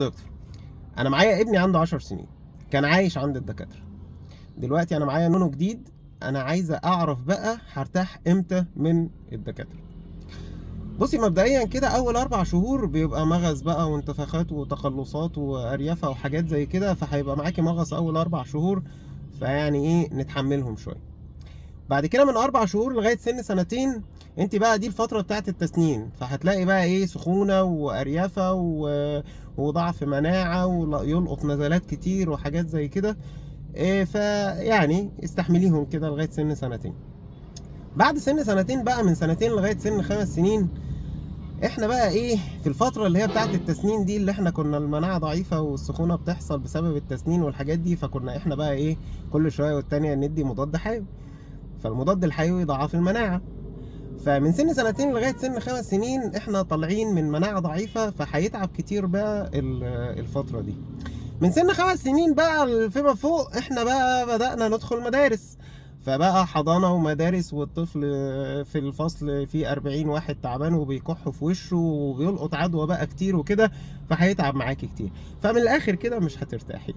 دكتور، انا معايا ابني عنده 10 سنين، كان عايش عند الدكاتره. دلوقتي انا معايا نونو جديد، انا عايزه اعرف بقى هرتاح امتى من الدكاتره. بصي مبدئيا كده اول 4 شهور بيبقى مغص بقى وانتفاخات وتقلصات واريافه وحاجات زي كده، فهيبقى معاكي مغص اول 4 شهور، فيعني ايه نتحملهم شويه. بعد كده من 4 شهور لغاية سن سنتين انت بقى دي الفترة بتاعت التسنين، فهتلاقي بقى ايه سخونة واريافه وضعف مناعة ويلقط نزلات كتير وحاجات زي كده، إيه فيعني استحمليهم كده لغاية سن سنتين. بعد سن سنتين بقى من سنتين لغاية سن 5 سنين احنا بقى ايه في الفترة اللي هي بتاعت التسنين دي، اللي احنا كنا المناعة ضعيفة والسخونة بتحصل بسبب التسنين والحاجات دي، فكنا احنا بقى ايه كل شوية والتانية ندي مضاد حيوي، فالمضاد الحيوي ضعف المناعة. فمن سن سنتين لغاية سن 5 سنين احنا طالعين من مناعة ضعيفة، فهيتعب كتير بقى الفترة دي. من سن 5 سنين بقى فيما فوق احنا بقى بدأنا ندخل مدارس، فبقى حضانة ومدارس، والطفل في الفصل فيه 40 واحد تعبان وبيكح في وشه وبيلقط عدوى بقى كتير وكده، فهيتعب معاكي كتير. فمن الآخر كده مش هترتاحي.